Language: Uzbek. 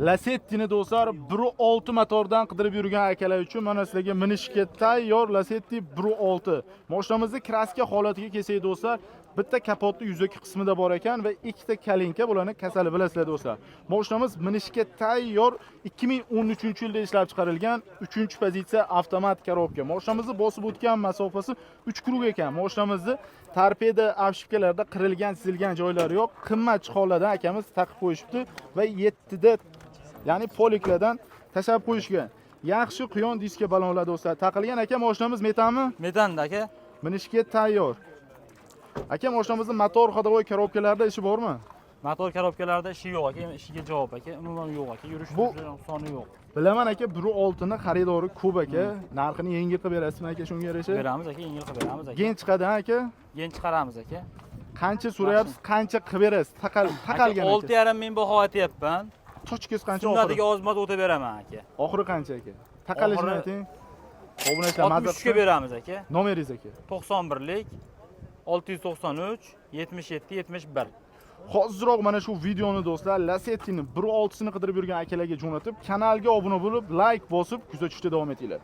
Lasettini, do'stlar, 1.6 motordan qidirib yurgan akalar uchun mana sizlarga minishga tayyor Lasetti 1.6. Mashinamizni краска holatiga kelsak, do'stlar, bitta kapotni yuzaki qismida bor ekan va ikkita калинка, bularni kasali bilasizlar, do'stlar. Mashinamiz minishga tayyor, 2013-yilda ishlab chiqarilgan, 3-pozitsiya, avtomat коробка. Mashinamizni bosib o'tgan masofasi 3 круг ekan. Mashinamizni torpeda, обшивка larda qirilgan, chizilgan joylari yo'q. Qimmat chexollardan akamiz taqib qo'yishibdi va 7 da, ya'ni poliklardan tashlab qo'yishgan. Yaxshi quyon diska balonlar, do'stlar, taqilgan. Aka, mashinamiz metanmi? Metanda, aka. Minishga tayyor. Aka, mashinamizni motor, ходовой коробка larda ishi bormi? Motor, коробка larda ishi yo'q, aka, ishiga javob, aka, umuman yo'q, aka, yurish soni yo'q. Bilaman, aka, 1.6 ni xaridori ko'p, aka. Narxini yengil qilib berasizmi, aka, shunga yarasha? Beramiz, aka, yengil qilib beramiz, aka. Gen chiqadi, ha, aka? Gen chiqaramiz, aka. Qancha so'rayapsiz, qancha qilib berasiz? Taqal taqalgan Aka, aka. 6,5 ming baho aytyapman. Точка si qancha oxiri? Sunnatiga ozmaz o'tib beraman, aka. Oxiri qancha, aka? Taqalishini ayting. Obunachilar maza 63 ga beramiz, aka. Nomeringiz, aka? 91lik 693 77 71. Hoziroq mana shu videoni, do'stlar, Lasetti'ni 1.6sini qidirib yurgan akalarga jo'natib, kanalga obuna bo'lib, like bosib, kuzatishda davom etinglar.